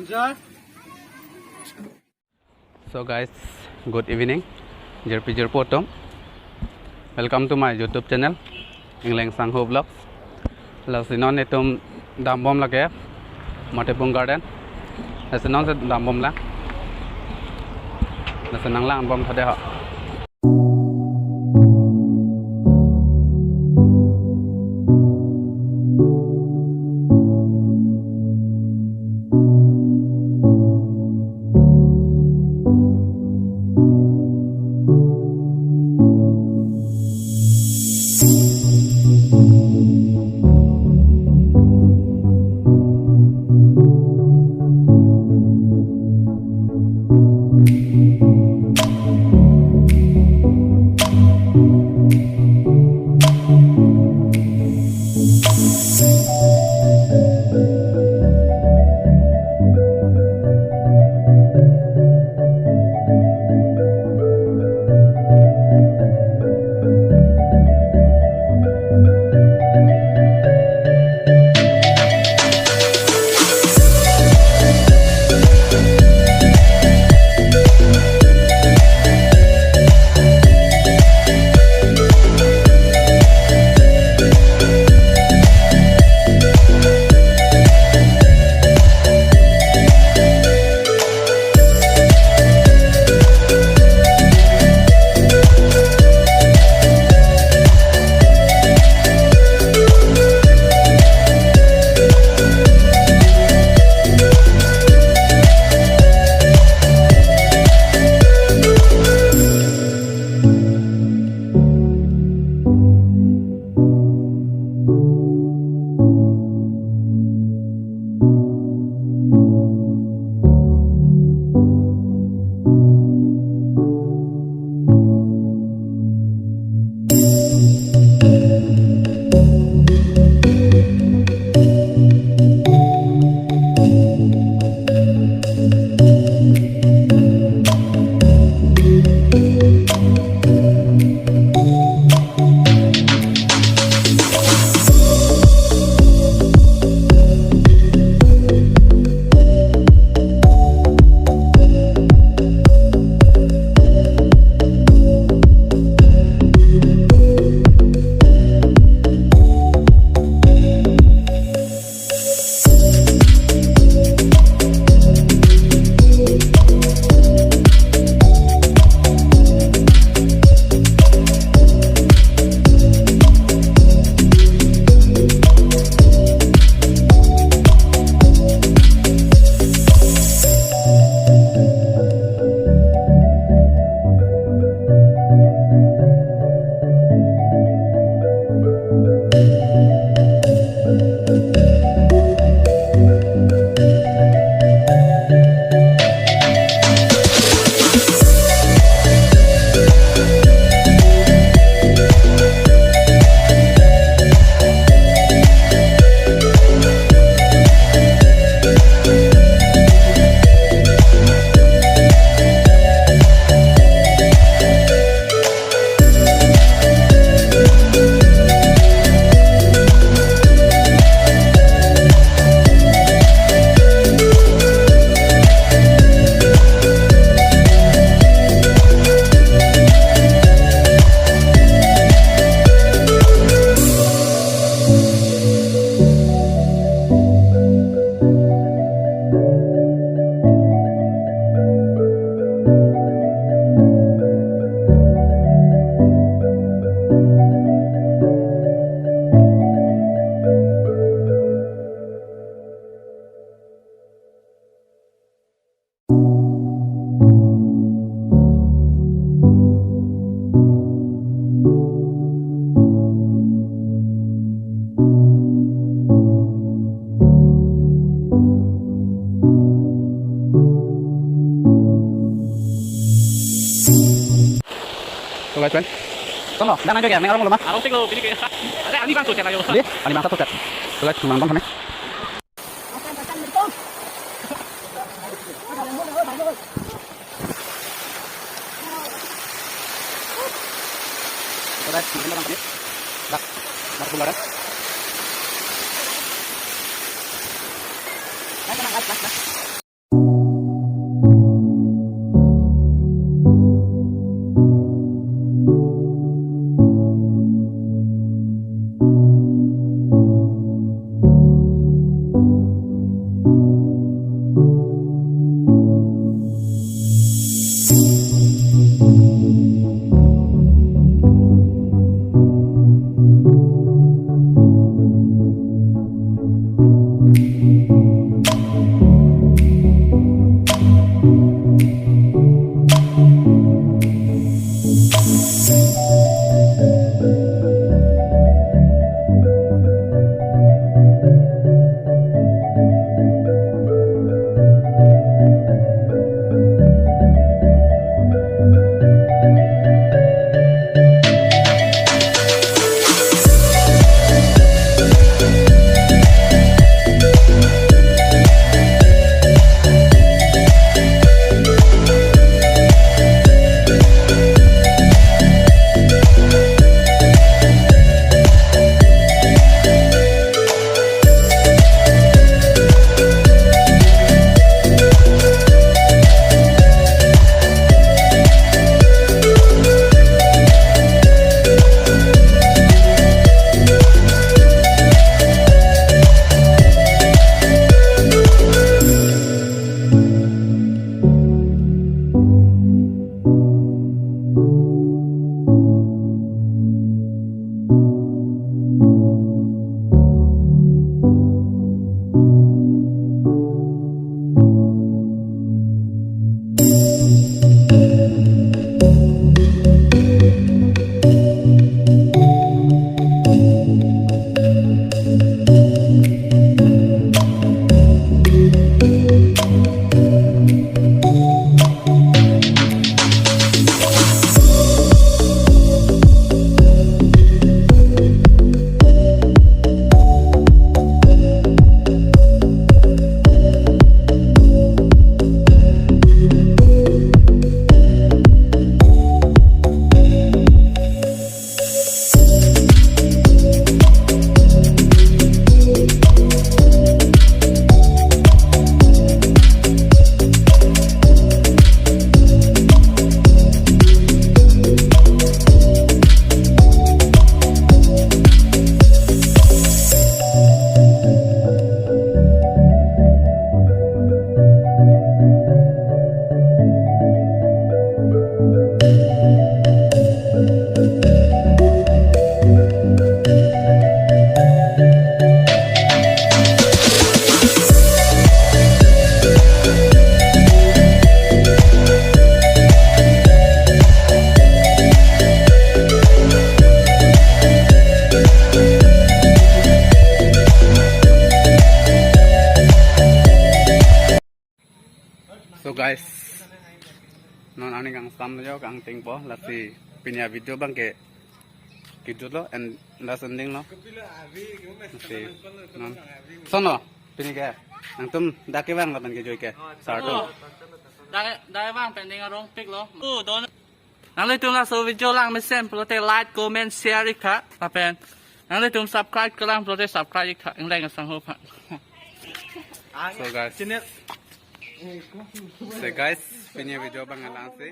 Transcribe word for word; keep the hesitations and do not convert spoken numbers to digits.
So guys, good evening. Jirpi jirpo atum. Welcome to my YouTube channel, Ingleng Sangho Vlogs. Lasi non itum dambom lake, Matipung Garden. Lasi non si dambom lang. Lasi nanglangbom tha dei ho. Tulai pen. Tunggu, jangan joget, neng orang belum ah. Arong sik lo, bini ke. Ada ani bang tuh channel yo. Deh, ani bang satu chat. Tulai, nang bang kami. Tulai, nang bang kami. Dak, dak bunga dah. Dah, dah, dah, dah. Kam jo kang tingpo, lasi pini a-video abang ke kejut lo and last ending lo. Si non. Sono, pini ke nangtum dak kevang lapen kejui ke. Sarto. Dak, dak vang pen ning arongpik lo. Nanglitum laso video langmesen pulote like, comment, share ik tha. Lapen nanglitum subscribe kelang pulote subscribe ik tha. Ingleng asangho pha. So guys. So guys, pini a-video abang lang si.